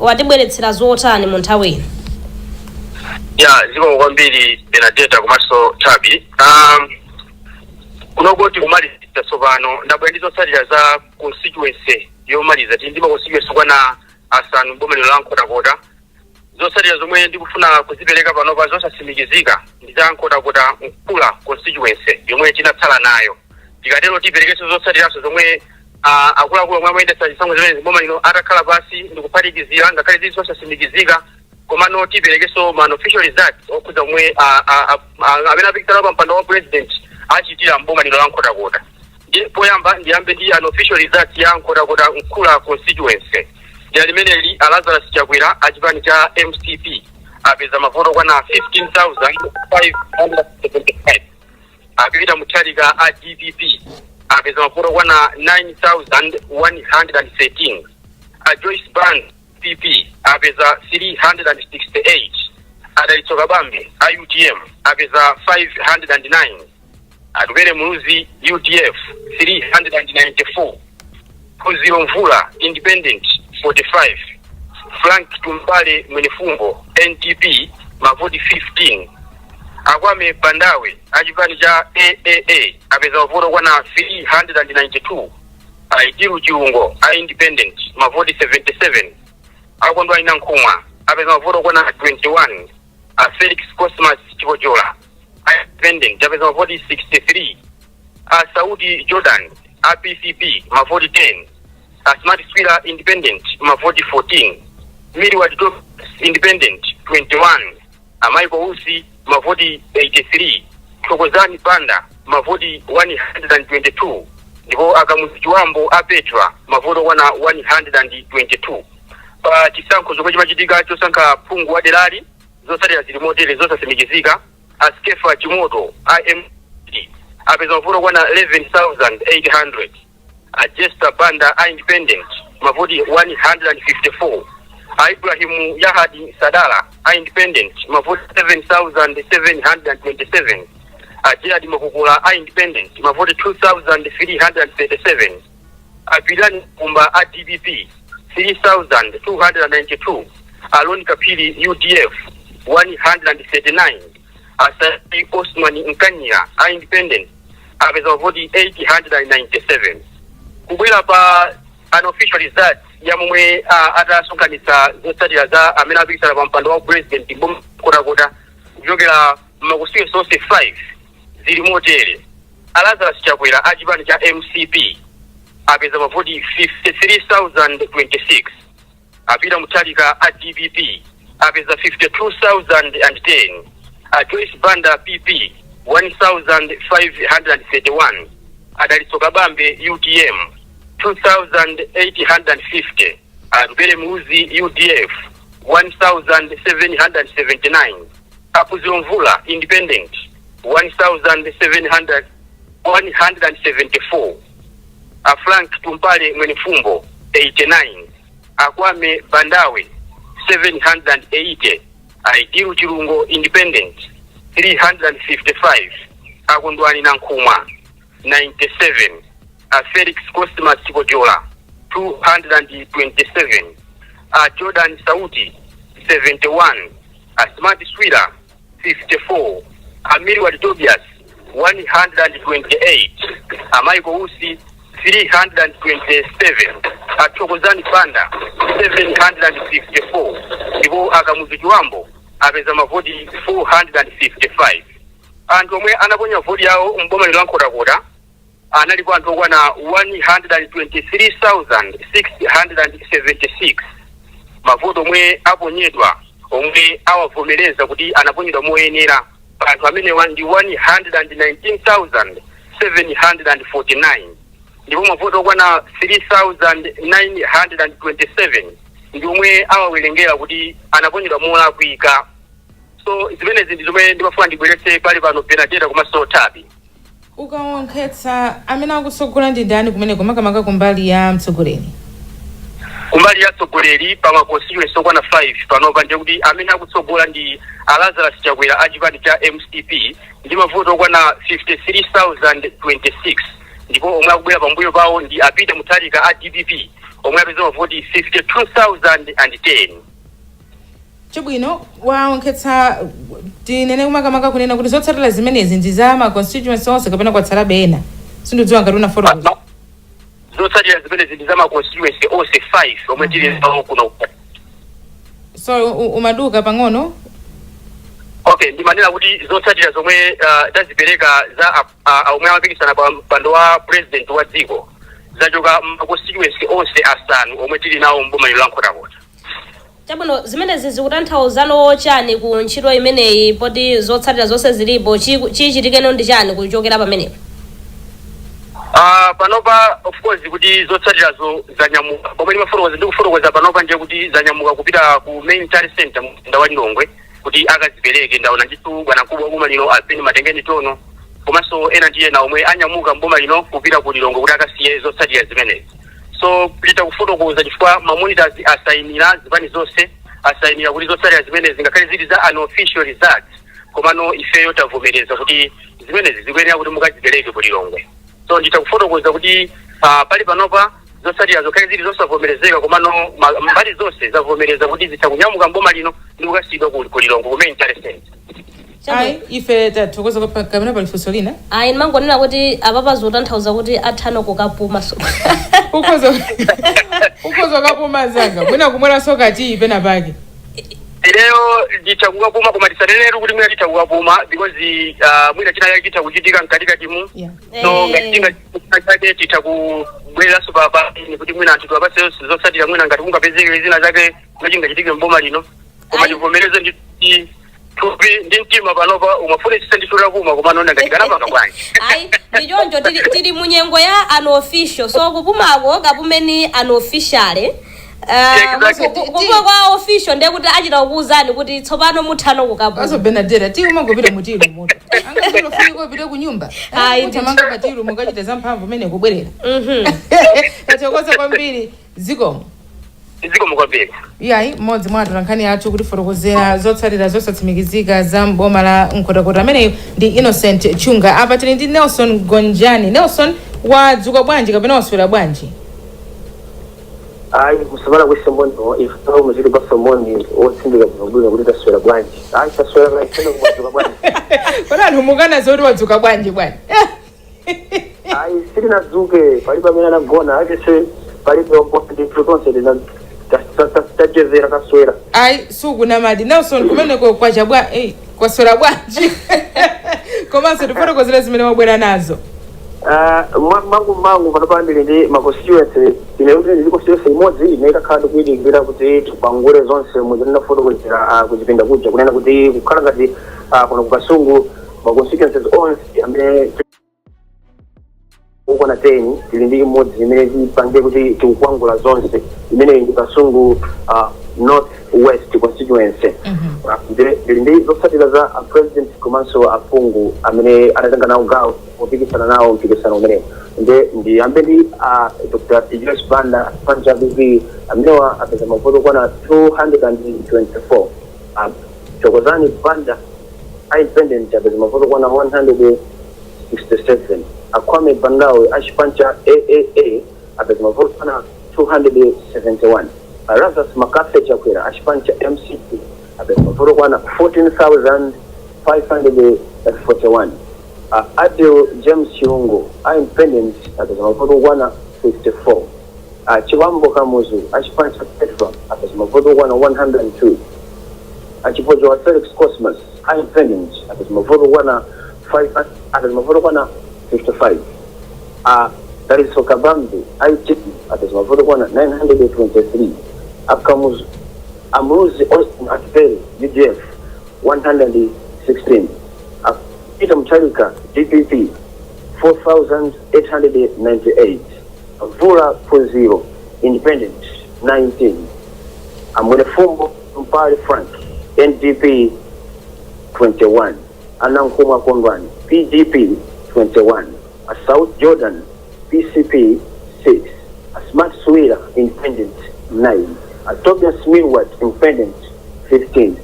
Watibweretsera zotani mu nthawi ino? Ya, zikomo kwambiri, Benadeta komanso Tabi. Kunoko tikumaliza tsopano. Ndabwera ndi zotsatira za constituency yomaliza. Tili ndi ma constituency okwana asanu boma lino la Nkhotakota. Zotsatira zomwe ndikufuna kuzipereka panopa zosatsimikizika ndi za Nkhotakota Mkula constituency yomwe tinatsala nayo. Tikatero tiperekenso zotsatiraso zomwe akuluakulu omwe amayendetsa zisankho zimene boma lino atakhala pasi ndikuphatikizira, ngakhale zili zosatsimikizika, komano tiperekenso ma official results okhudza omwe amene apikisana pa mpando wa president achitira mboma lino la Nkhotakota. Ndiye poyamba ndiyambe ndi unofficial results ya Nkhotakota Mkula constituency. Dera limeneli, a Lazarus Chakwera achipani cha MCP apeza mavoto okwana 15,575. A Peter Mutharika a DPP apeza mavoto okwana 9113. A Joyce Banda PP apeza 368. A Dalitso Kabambe a UTM apeza 509. Atupele Muluzi UDF 394. Phunziro Mvula independent 45. Frank Tumbale Mwenefumbo NDP mavoti 15. A Kwame Bandawe achipani cha AAA apeza mavoti okwana 392. A Itiru Chiungo a independent mavoti 77. A Kondwani Nankhumwa apeza mavoti okwana 21. A Felix Cosmas Chipojola a independent apeza mavoti 63. A Saudi Jordan a PCP mavoti 10. A Smart Swira independent mavoti 14. Milward Thomas independent 21. A Michael Usi mavoti 83. Thokozani Banda mavoti 122, ndipo a Kamuzu Chiwambo a Petra mavoti okwana 122. Pa chisankho chomwe chimachitika chosankha phungu wa derali, zotsatira zili motere zosatsimikizika: A Skefa Chimoto a MD apeza mavoti okwana 11,800. A Jester Banda a independent mavoti 154. A Ibrahimu Yahadi Sadala a independent mavoti 7727. A Gerard Makukula a independent mavoti 2337. A Pilani Kumba a DPP 3292. Alon Kapiri UDF 139. Asai Osman Nkanyira a independent apeza mavoti 897. Kubwera pa unofficial results ya momwe atasonkhanitsa zotsatira za amene apikisana pa mpando wa president Nkhotakota kuchokera ma constituency onse 5 zili motere: a Lazarus Chakwera a chipani cha MCP apeza mavoti 53,026. A Peter Mutharika a DPP apeza 52,010. A Joyce Banda PP 1531. A Dalitso Kabambe UTM 2850. Atupele Muluzi UDF 1779. A Phunziro Mvula independent 1700 174. A Frank Tumpale Mwenefumbo 89. A Kwame Bandawe 780. A Itiru Chilungo independent 355. A Kondwani Nankhumwa 97. A Felix Cosmas Chipojola 227. A Jordan Sauti 71. A Smart Swira 54. A Milward Tobias 128. A Michael Usi 327. A Thokozani Banda 754, ndipo a Kamuzu Chiwambo apeza mavoti 455. Anthu omwe anaponya voti yawo mboma lino la Nkhotakota analipo anthu okwana 123,676. Mavoti omwe aponyedwa, omwe awavomereza kuti anaponyedwa moyenera pa anthu amenewa, ndi 119,749, ndipo mavoti okwana 3927 ndi omwe awawerengera kuti anaponyedwa molakwika. So zimenezi ndi zomwe ndimafuna ndibweretse pali pano, Benadeta komanso Tabi. Ukawonkhetsa, amene akutsogola ndi ndani kumeneko, makamaka kumbali ya mtsogoleri? Kumbali ya mtsogoleri, pa ma constituency okwana 5 panopa, ndiye kuti amene akutsogola ndi a Lazarus Chakwera a chipani cha MCP ndi mavoti okwana 53,026. Ndipo omwe akubwera pambuyo pawo ndi a Peter Mutharika a DPP, omwe apeza mavoti 52,010. Chabwino, waonkhetsa. Tinene kumakamaka kunena kuti zotsatira zimenezi ndi za ma constituency onse kapena kwatsalabe ena? Sindidziwa ngati unafotokoza. Zotsatira zimenezi ndi za ma constituency onse 5 omwe tili nawo kuno. So umaduka pang'ono. Okay, ndimanena kuti zotsatira zomwe tazipereka za omwe amapikisana pa mpando wa president wa dziko zachoka ma constituency onse asanu omwe tili nawo mboma lino la Nkhotakota. Chabwino, zimenezi zikutanthauzano chani ku ntchito imeneyi, poti zotsatira zonse zilipo? Chichitikeno ndi chani kuchokera pamenepo? Panopa, of course, kuti zotsatirazo zanyamuka pomwe ndimafotokoza, ndikufotokoza panopa, ndiye kuti zanyamuka kupita ku main tally center mu mzinda wa Lilongwe kuti akazipereke. Ndaona ndithu bwanamkubwa wa boma lino a Ben Matengeni Tono komanso ena ndi ena omwe anyamuka mboma lino kupita ku Lilongwe kuti akasiye zotsatira zimenezi. So lita kufotokoza chifukwa ma monitors asayinira, zipani zonse asayinira kuti zotsatira zimenezi, ngakhale zili za unofficial results, komano ifeyo tavomereza kuti zimenezi zikuyenera kuti mukazipereke ku Lilongwe. So nditha kufotokoza kuti pali panopa zotsatira zokhale zili zosavomerezeka, komano mbali zonse zavomereza kuti zitha kunyamuka mboma lino ndi kukasiyidwa ku Lilongwe ku main tally center. Ayi, ife tathokoza. Kapena pali funso lina? Ayi, ndimangonena kuti apapa zotanthauza kuti athano kukapuma so. Ukhoza kapuma zanga, mwina kumweranso katiyi pena pake. Ineyo nditha kukapuma, koma tisanenetu kuti mwina titha kukapuma, because mwina china chake chitha kuchitika mkatikatimu. So ngati chinga chake titha kubwereranso pa kuti mwina anthu tiwapatse zotsatira, mwina ngati kungapezeke zina zake zomwe chingachitike mboma lino. Koma tivomereze ndi thupi ndi mtima, panopa umafunitsitsa ndithu takuma, koma nona ngati kanapanga bwanji. Ayi, ndi choncho, tili munyengo ya unofficial, so kupumako kapumeni unofficial. Exactly. Kupuma kwa official ndiye kuti achita kukuwuzani kuti tsopano muthano kukapuma. Kaso Benadera ti umangopita mutiru moto angapita, ufunika upite ku nyumba. Ayi, Utamanga patiru mukachita zamphamvu mene kubwerera. Tathokoza kwambiri, zikomo. Zikomo kwambiri. Iyayi, mmodzi mwa atolankhani athu kutifotokozera zotsatira zosatsimikizika za mboma la Nkhotakota, ameneyu ndi Innocent Chunga. Apa tili ndi Nelson Gonjani. Nelson, wadzuka bwanji kapena waswera bwanji? Ayi, kusabala kwesomono ife muzili pasomoni wotsindika bwinobwino kuti taswera bwanji. Ayi, taswera kaisene, kumadzuka bwanji? Kodi anthu mukana zoti wadzuka bwanji bwanji? Ayi, sitinadzuke, palibe amene anagona achese, palibe ogona ndithu, tonse tachezera, taswera. Ayi, sukunamadi Nelson, kumeneko kwacha bwa kwaswera bwanji? Komanso tifotokozera zimene wabwera nazo. Ah, mangu mangu panopa ndili ndi ma constituency, ine kuti ndili constituency imodzi ine itakhala ndikuyidikira kuti tikwangule zonse muja ndinafotokozera kuchipinda kuja, kunena kuti kukhala ngati kuno kuKasungu ma constituencies onse amene ukona 10, tili ndi imodzi imene tipange kuti tikukwangula zonse, imeneyi ndi Kasungu North West constituency. Ndili ndi zotsatira za a president komanso aphungu amene anatenga nawo gawo popikisana nawo mpikisano umenewu. Nde ndiyambe ndi Dr Joyce Banda, chipani cha PP, amenewa apeza mavoto okwana 224. Thokozani Banda, independent, apeza mavoto okwana 167. Akwame Bandawe achipani cha AAA apeza mavoto okwana 271. Lazarus Makafe Chakwera achipani cha MCP apeza mavoto okwana 14,541. Adil James Chirungu a independent apeza mavoto okwana 54. Chibambo Kamuzu achipani cha Petra apeza mavoto okwana 102. Achipojo wa Felix Cosmas a independent apeza mavoto okwana 5, apeza mavoto okwana 55. Daliso Kabambe IT apeza mavoto okwana 923. Akamuzu Amuluzi Austin Atupele UDF 116. Peter Mutharika DPP 4898. Vula Phunziro independent 19. Amwene Fumbo Mpale Frank NDP 21. Anankhumwa Kondwani PDP 21. South Jordan PCP 6. Smart Swira independent 9. Tobias Milward independent 15.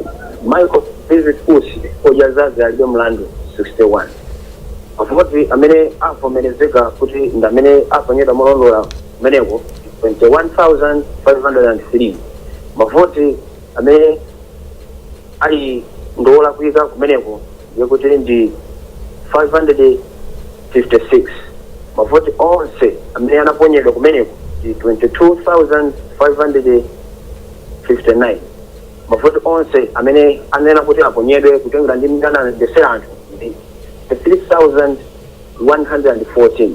Michael Visit Usi Ojazazi alibe mlandu 61. Mavoti amene avomerezeka kuti ndi amene aponyedwa molondola kumeneko 21,503. Mavoti amene ali ndiwolakwika kumeneko ndiye kuti ndi 556. Mavoti onse amene anaponyedwa kumeneko ndi 22,559. Mavoti onse amene anena kuti aponyedwe kutengera ndi mmene anayendesera anthu ndi 3114.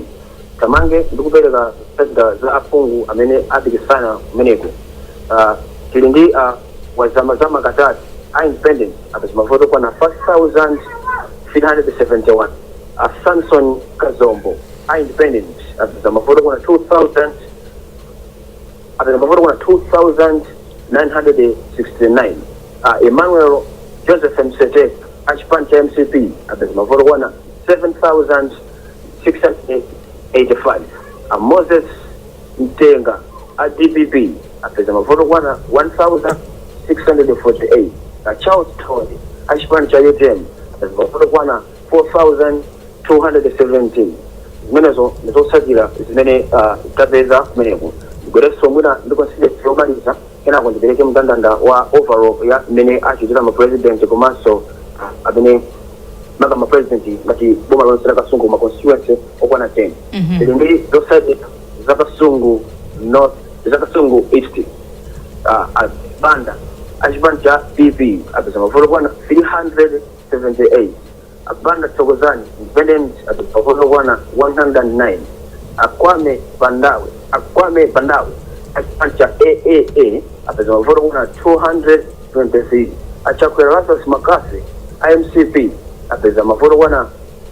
Tamange ndikupereka zotsatira za aphungu amene apikisana kumeneko. Tili ndi Wazamazama Katatu a independent apeza mavoti okwana 5371. Samson Kazombo a independent apeza mavoti okwana 2000, apeza mavoti okwana 2969. Emmanuel Joseph Mseteka a chipani cha MCP apeza mavoti okwana 7685. Moses Mtenga a DPP apeza mavoti okwana 1648. Charles Tony a chipani cha UTM apeza mavoti okwana 4217. Zimenezo ndizotsatira zimene tapeza kumeneko. Ndibwerenso mwina ndi constituency yomaliza, kenako ndipereke mndandanda wa overall ya mmene achitira ma president komanso amene maka ma president ngati boma lonse la Kasungu, ma constituency okwana 10. Ili ndi zotsatira za Kasungu North, za Kasungu East. Banda achipani cha PP apeza mavoti okwana 378. Abanda Thokozani independent apeza mavoti okwana 109. Akwame Bandawe, Akwame Bandawe achipani cha AAA apeza mavoti okwana 223. Achakwera Lazarus Makase MCP apeza mavoti okwana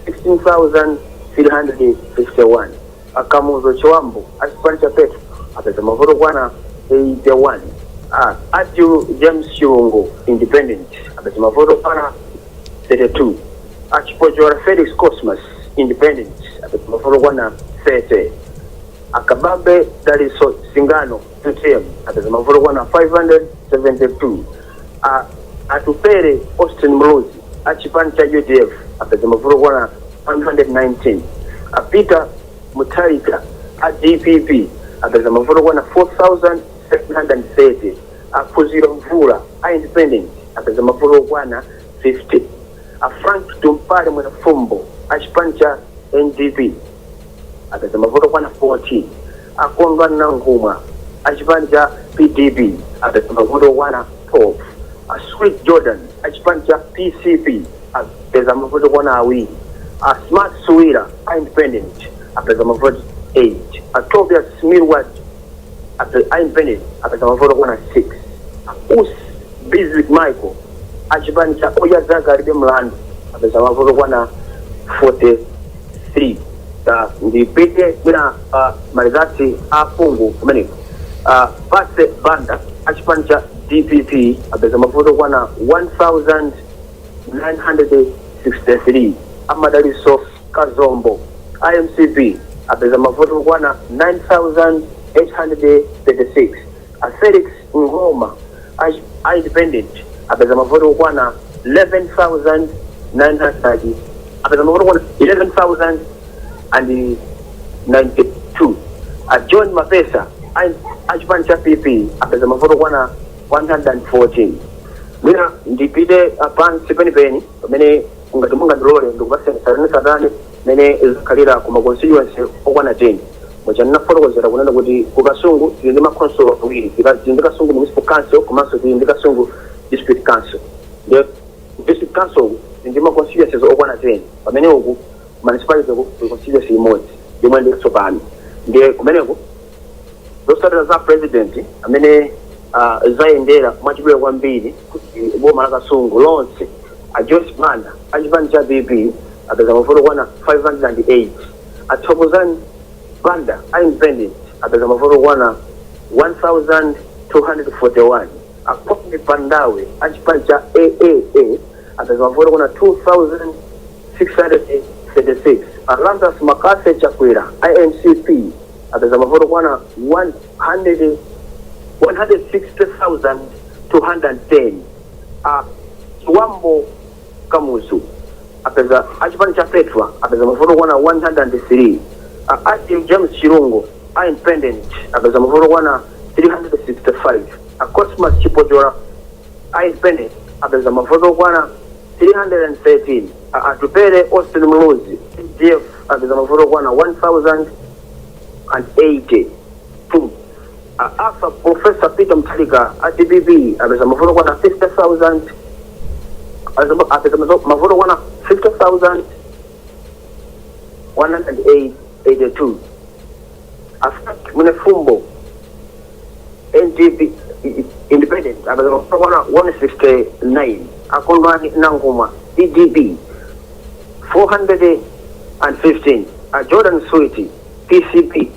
16,351. Akamuzo Chiwambo achipani cha Petro apeza mavoti okwana 81. Aju James Chirungo independent apeza mavoti okwana 32. Achipochora Felix Cosmas independent apeza mavoti okwana 30. Akababe Daliso Singano UTM apeza mavoti okwana 572. Atupere Austin Mlozi achipani cha UDF apeza mavoti okwana 119. Apita Mutharika a DPP apeza mavoti okwana 4730. Aphunziro Mvula a independent apeza mavoti okwana 50. A Frank Tumpale Mwenafumbo achipani cha NDP apeza mavoti okwana 14. Akondwa Nankhumwa achipani cha PDP apeza mavoti okwana 12. A Sweet Jordan achipani cha PCP apeza mavoti okwana 2. A Smart Suwira a independent apeza mavoti 8. A Tobias Milward a independent apeza mavoti okwana 6. Us Bizwick Michael achipani cha Odya Zake Alibe Mlandu apeza mavoti okwana 43. Ndipite mwina ma results aphungu kumeneko. Pase Banda achipani cha DPP apeza mavoti okwana 1963. Amadaliso Kazombo MCP apeza mavoti okwana 9836. A Felix Ngoma a independent apeza mavoti okwana 11,930, apeza mavoti okwana 11,092. A John Mapesa achipani cha PP apeza mavoti okwana 114. Mwina ndipite pansi penipeni pamene ngati mungandilole ndikupaseni satani mene zikhalira ku ma constituency okwana 10. Muja ndinafotokozera kunena kuti ku Kasungu tili ndi makhonsolo awiri. Tili ndi Kasungu Municipal Council komanso tili ndi Kasungu District Council. Ndi district council tili ndi ma constituencies okwana 10, pamene uku municipality ku constituency imodzi yomwe ndi tsopano. Ndiye kumeneko zotsatira za president amene zayendera mwachidule kwambiri kuti boma la Kasungu lonse, a Joyce Banda achipani cha PP apeza mavoti okwana 508. Athokozani Banda a independent apeza mavoti okwana 1241. Akwame Bandawe achipani cha AAA apeza mavoti okwana 2636. Alandas Makase Chakwera MCP apeza mavoti okwana 100 160,210. Chiwambo Kamuzu Apeza achipani cha Petra apeza mavoti okwana 103. Adil James Chirungo a Independent apeza mavoti okwana 365. A Cosmas Chipochora a Independent apeza mavoti okwana 313. Atupele Austin Muluzi UDF apeza mavoti okwana 1082. Arthur Professor Peter Mutharika a DPP apeza mavoti okwana 50,000, apeza mavoti okwana 50,182. A Frank Mwenefumbo NDP Independent apeza mavoti okwana 169. A Kondwani Nankhumwa PDP 415. A Jordan Sweet PCP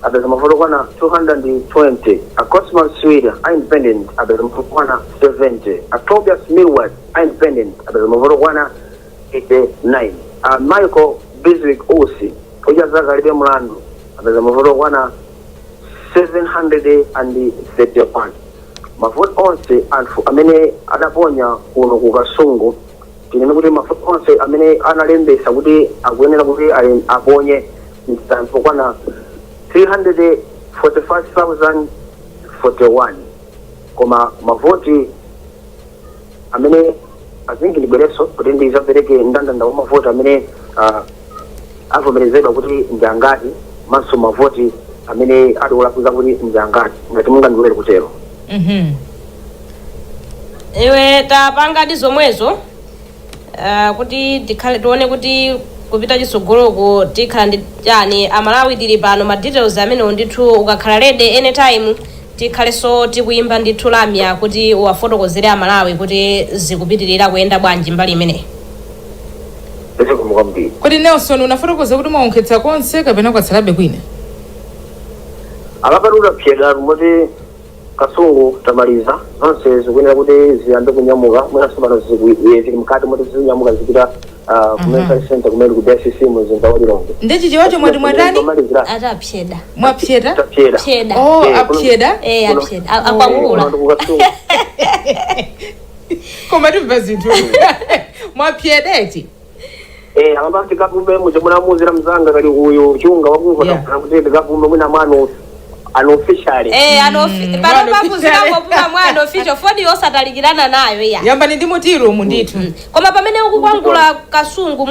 apeza mavoti okwana 220. A Cosmas Swida a Independent apeza mavoti okwana 70. A Tobias Milward a Independent apeza mavoti okwana 89. A Michael Bizwick Usi Odya Zake Alibe Mlandu apeza mavoti okwana 731. Mavoti onse anthu amene adaponya kuno ku Kasungu, tinene kuti mavoti onse amene analembesa kuti akuyenera kuti aponye ndi anthu okwana 345,041, koma mavoti amene azingi, ndibwereso kuti ndizapereke ndandanda wa mavoti amene avomerezedwa kuti ndi angati, maso mavoti amene ali olakwika kuti ndi angati, ngati mungandilolere kutero. Iwe tapangadi zomwezo, kuti tikhale tione kuti kupita chitsogoloko tikhala ndi chani. Amalawi tili pano, ma details amenewo ndithu ukakhala ready anytime tikhalenso tikuyimba ndithu lamya kuti uwafotokozere Amalawi kuti zikupitirira kuyenda bwanji mbali imeneyi. Zikomo kwambiri. Kodi Nelson, unafotokoza kuti mwaonkhetsa konse kapena kwatsalabe kwina? Akapatula pyedatu moti Kasungu tamaliza zonse, zikuyenera kuti ziyambe kunyamuka mwinanso pano zili mkati moti zinyamuka zipita ku tally center kumene ku BICC mumzinda wa Lilongwe. Ndi Chichewacho mwati mwatani? Tomalizira. Atapyeda. Mwapyeta? Tapyeda. Pyeda. Oh. Eh, Apyeda. Eh, apyeda. Akwangula. Kuno ku Kasungu. Koma timva zinthu, mwapyedeti. Eh, amamba tikapume muja munamuzira mzanga kali uyu chunga wakunkhota kuti tikapume mwina mwanu unofficially. Eh, ano pano Mwana pakuzikangopuma mwana official foni yosatalikirana nayo iya. Yambani ndi mutirumu ndithu. Koma pamene ukukwangula Kasungu,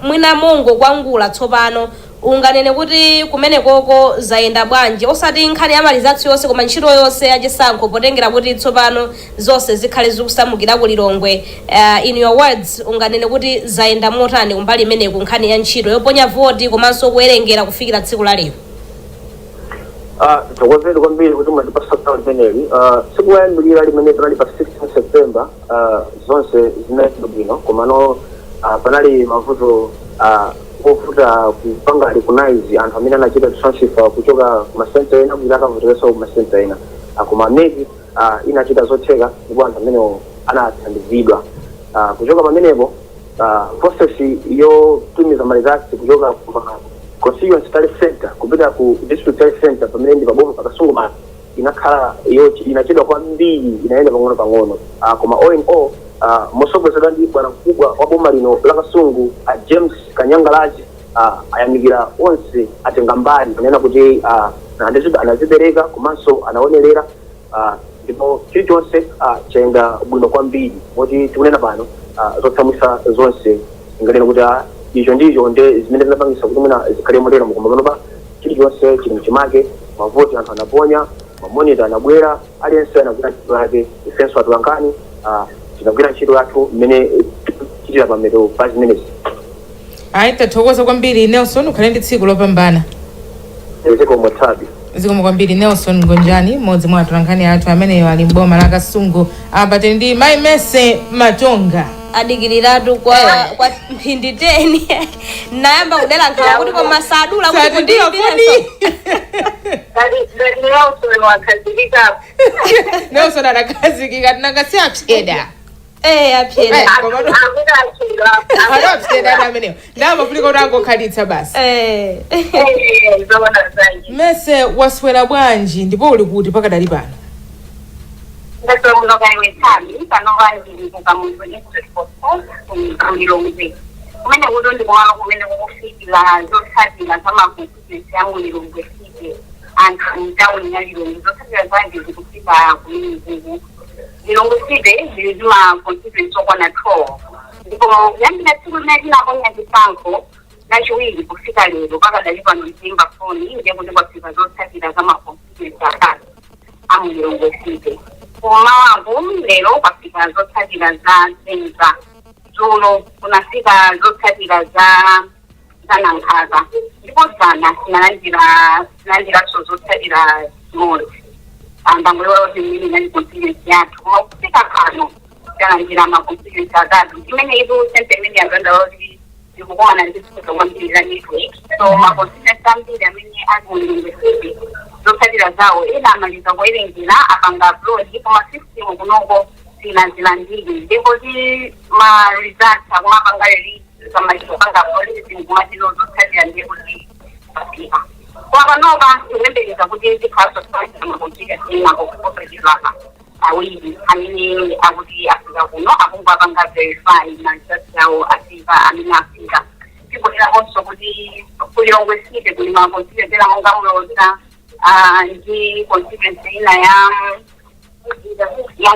mwina mongo kwangula tsopano, unganene kuti kumene koko zayenda bwanji? Osati nkhani ya ma results yonse, koma ntchito yonse yachisankho, potengera kuti tsopano zonse zikhale zikusamukira ku Lilongwe. In your words, unganene kuti zayenda motani kumbali imeneku, nkhani ya ntchito yoponya voti komanso kuwerengera kufikira tsiku la lero? Thokozeni kwambiri kuti mwatipasa gawo limeneli. Tsiku loyambirira limene panali pa 16 September, zonse zinayenda bwino, komano panali mavuto ovuta kupanga recognize anthu amene anachita transfer kuchoka kumasenta ena kuti akavoterenso kumasenta ena. Koma MEC inachita zotheka ndipo anthu amenewo anathandizidwa. Kuchoka pamenepo, process yotumiza ma results kuchoka kuma constituency tally center kupita ku district tally center pamene ndi paboma paKasungu ma inakhala inachedwa kwambiri, inayenda pang'ono pang'ono. Koma all in all, mosogozedwa ndi bwana mkubwa wa boma lino la Kasungu, James Kanyangalaji, ayamikira onse atenga mbali kunena kuti anazipereka komanso anaonerera, ndipo chilichonse chayenda bwino kwambiri moti tikunena pano, zotsamwisa zonse inganene kuti icho ndicho nde zimene zinapangisa kuti mwina zikhale motero, koma panopa chilichonse chili mchimake. Mavoti anthu anaponya, ma monitor anabwera, aliyense anagwira ntchito yake. Ifenso atolankhani tinagwira ntchito yathu mmene tichitira pameto pa zimenezi. Ayi, tathokoza kwambiri Nelson, ukhale ndi tsiku lopambana. Zikomo tsabi. Zikomo kwambiri Nelson Ngonjani, mmodzi mwa atolankhani athu ameneyo ali mboma la Kasungu. Apa tili ndi Mayi Mese Matonga. Adikiriratu kwa mphindi 10, nayamba kudera nkhawa kuti koma sadula kuti Sadula. kundiyimbirenso. Ngati Nelson wakhazikikapo. Nelson adakhazikika, tinanga si apyeda? Eh, apyeda. Eh. Akuti achedwa. Adapyeda ati ameneyo ndamafunika kuti angokhalitsa basi. Eh. Zoona zanji. Mese, waswera bwanji ndipo uli kuti pakadali pano? Ndaswera kaiwetami panova ndili kuKamuzu Institute for Sports kuLilongwe, kumene kuto ndikumalo kumene kukufikira zotsatira za maconstituency ya muLilongwe City. Anthu mtawuni ya Lilongwe, zotsatira zake zikufika kumene kuku Lilongwe City zili zima constituency okwana 12, ndipo kuyambira tsiku limene tinaponya chisankho Lachiwiri kufika lero, pakadali pano mtimba foni, ndiye kuti kwafika zotsatira za maconstituency atatu amuLilongwe City. Kumawaku lero kwafika zotsatira za Dzenza, dzulo kunafika zotsatira za Nankhaka, ndipo dzana tinalandiranso zotsatira zimodzi. Ambangolewa kuti imene inali constituency yathu, koma kufika pano talandira ma constituency atatu. Imene itu sente imene yazanda kuti ndikukuona ndikuza kwambiri la network, so ma constituency ambiri amene ali muLilongwe City zotsatira zawo ena amaliza kuwerengera, apanga upload, koma system kunoko sinazilandire, ndipo ti ma results akumapanga release kamaliza kupanga upload system kumatiro zotsatira, ndiye kuti pafika. Koma panopa tikuyembekeza kuti tikhaso ma constituency ena kopetezaka awiri amene akuti afika kuno, akungwapanga verify ma results yawo, afika amene afika. Tikuonerakonso kuti kuLilongwe City kuli ma constituency ena monga Muloza ndi constituency ina ya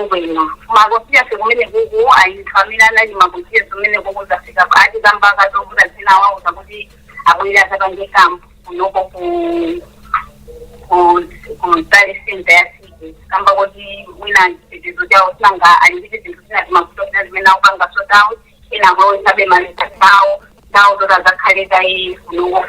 Ngwena. Ma constituency kumene kuku anthu amene anali ma constituency kumene kuku zafika ati kambaka zokuti zina wauza kuti abwere azapange camp kunoko ku tally center ya city, kamba kuti mwina chitetezo chawo sinanga ali ndi zinthu zina zimavuto zina zimene akupanga sort out, ena akulowesabe ma results awo ndawo zoti azakhale kayi kunoko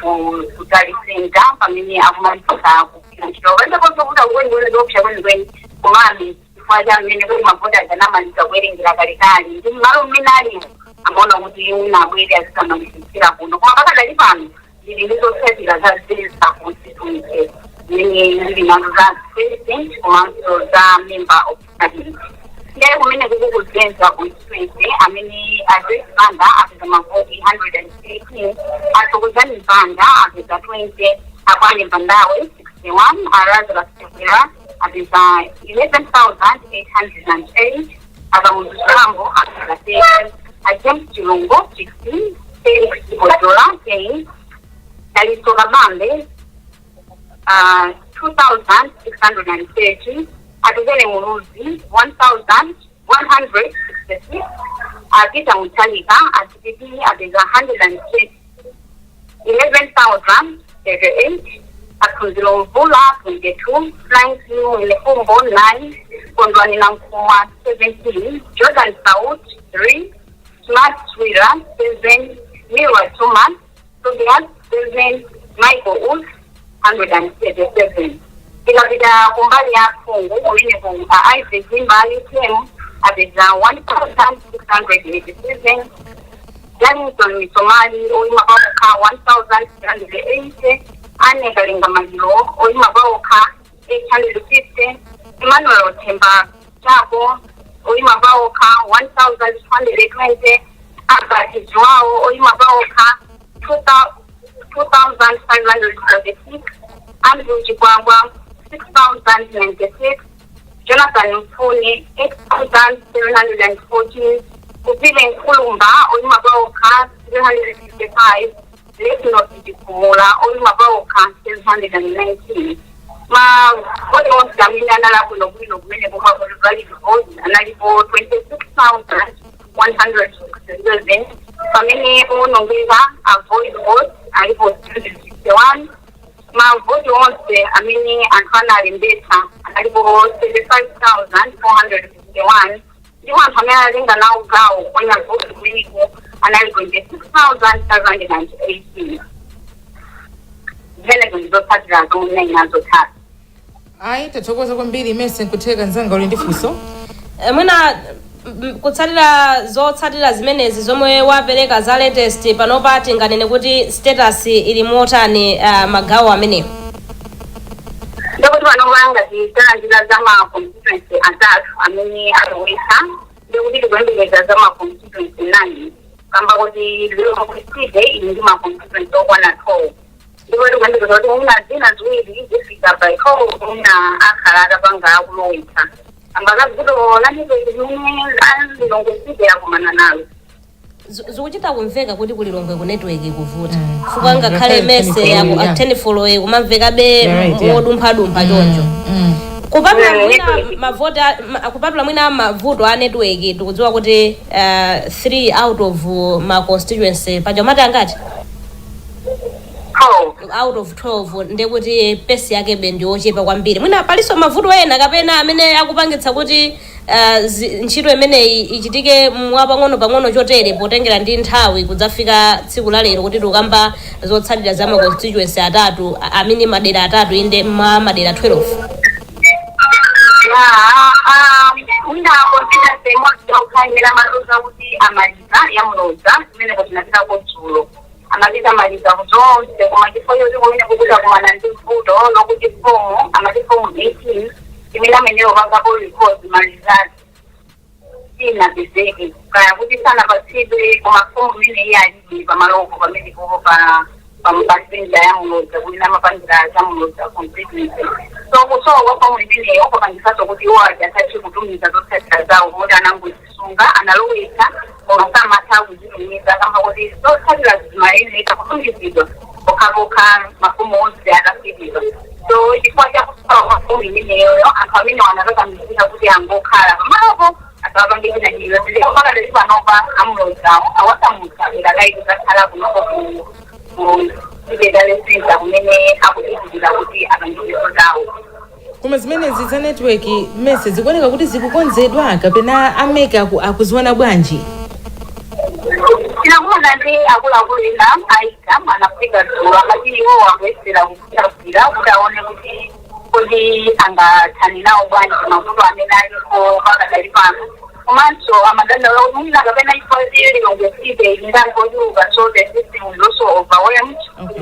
ku tally center pamene akumalizisa kugwira ntchito. Palibepo zokuti kwenikweni zoopsa kwenikweni, komabe chifukwa cha mmene kuti mavoti ajanamaliza kuwerengera kalekale ndi mmalo mmene alimo, amaona kuti mwina abwere azikamalizitsira kuno. Koma pakadali pano ndili ndi zotsatira za Dedza constituency zimene ndili nazo za president komanso za member of parliament. Ndiye kumene kuku kuDzedza constituency, amene a Joyce Banda apeza mavoti 118, aThokozani Banda apeza 20, aKwale Bandawe 61, aLazarus Chakwera apeza 11,808, aKamuzu Chibambo apeza 30, aJames Chilungo 16, Felix Bojola 10, Dalitso Kabambe 2,630, Atupele Muluzi 1,166, Peter Mutharika aDPP apeza 110 11,038, aPhunziro Mvula 22, Frank Mwenefumbo 9, Kondwani Nankhumwa 17, Jordan Saut 3, Smart Swira 7, Mirwa Thomas Tobias 7, Michael Usi 137. Tikapita kumbali ya phungu, kumene ku a Ivy Zimba UTM apeza 1687, Darlington Misomali oyima pawokha 1380, Anne Kalinga Maliro oyima pawokha 850, Emmanuel Themba Chako oyima pawokha 1220, Albert Joao oyima pawokha 2546, Andrew Chikwangwa 6096, Jonathan Mfune 8714, Kupile Nkulumba oyima pawokha 355, Lesnot Chikumula oyima pawokha 719. Mavoti onse amene anali abwinobwino kumene kumakoti valid votes analipo 26,167, pamene owonongeka a void votes alipo 361. Mavoti onse amene anthu analembetsa analipo 35,451, ndipo anthu amene analenga nawo gawo kuponya voti kumeneko anali 26,518. Zimenezo ndizotsatira zomwe nazo tatu. Ayi, tathokoza kwambiri. Imese nkutheka mzanga uli ndi funso. Mwina kutsatira zotsatira zimenezi zomwe wapereka za latest panopa, tinganene kuti status ili motani magawo amenewo? Ndikuti pano zitalandira za ma constituency atatu amene alowesa, ndikuti tikuyembekeza za ma constituency 9, kamba kuti Lilongwe City ili ndi ma constituency okwana 12, ndipo tikuyembekeza kuti mwina zina ziwiri zifika by 12, mwina akhala atapanga akulowetsa. Ambakavuto la network limene a Lilongwe City akumana nalo. Zikuchita kumveka kuti ku Lilongwe ku network ikuvuta, chifukwa ngakhale Ngakhale mese 10 10 kumamvekabe modumphadumpha choncho. Kupatula mwina mavoti kupatula mwina mavuto a network, tikudziwa kuti 3 out of ma constituency paja umati angati? 12. Out of 12, ndekuti pace yakebe ndi yochepa kwambiri. Mwina palinso mavuto ena kapena amene akupangitsa kuti ntchito imeneyi ichitike mwapang'ono pang'ono chotere, potengera ndi nthawi kudzafika tsiku la lero kuti tikukamba zotsatira za ma constituency atatu, amene madera atatu inde mwa madera 12? Ya, mwina constituency imodzi yokha amaloza kuti amaliza, ya Mloza, imene tinapitako dzulo, amaliza maliza zonse, koma chifukwa choti kumene kukuta kumana ndi vuto lokuti fomu, amati fomu 18 imene amenewo pangapo record malizati sinapezeke, kaya kuti sanapatsidwe, koma fomu imene iye alibe pamalopo pamene popo pa pamupasenda ya Mloza kuti namapangira za Mloza constituency. So kusowa kwa fomu imeneyo kwapangisanso kuti iwo aja kutumiza zotsatira zawo, moti anangozisunga, analowetsa koma samatha kuzitumiza kamba kuti zotsatira zimayenera kutumizidwa pokhapokha mafomu onse atafikidwa. So chifukwa chakusowa kwa fomu imeneyoyo, anthu amene wanakakamizika kuti angokhala pamalopo, asawapange china chiliyonse. Ndipo pakadali panopa a Mlozawo awasamutsa ilakayi kuzakhala kunoko ku City Center kumene akupitirira kuti apangireso zawo. Koma zimenezi za network mese zikuoneka kuti zikukonzedwa kapena a MEC akuziona bwanji? Tinakumana ndi akuluakulu ena aika anafika dzulo, amati iwo akuyesera kufunafuira kuti aone kuti kodi angathani nawo bwanji mavuto amene alipo pakadali pano. Komanso amadandaula kuti mwina kapena ifo Lilongwe City ili ndi anthu ochuluka, so the system is also overwhelmed.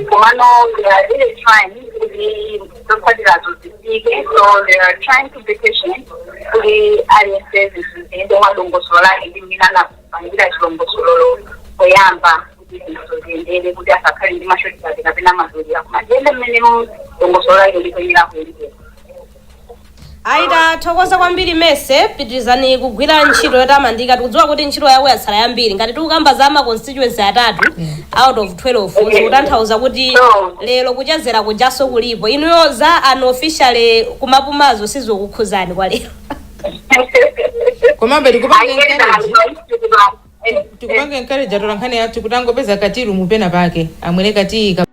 Komano they are really trying kuti zotsatirazo zifike, so they are trying to be patient kuti aliyense zinthu ziyende mwadongosolo lake ndi mmene anapangira chilongosololo poyamba, kuti zinthu ziyendere, kuti asakhale ndi ma shortcut kapena mazulira, koma ziyende mmene dongosolo lake likuyenera kuyendera. Ayi, tathokoza kwambiri mese, pitirizani kugwira ntchito yotamandika. Tikudziwa kuti ntchito yako yatsala yambiri. Ngati tikukamba za ma constituency atatu out of 12, zikutanthauza kuti lero kuchezera kujaso kulipo. Inuyo za unofficially kumapumazo sizikukhuzani kwa lero. Komabe tikupanga encourage atola nkhani yathu kuti angopeza katilu mupena pake amwere katii.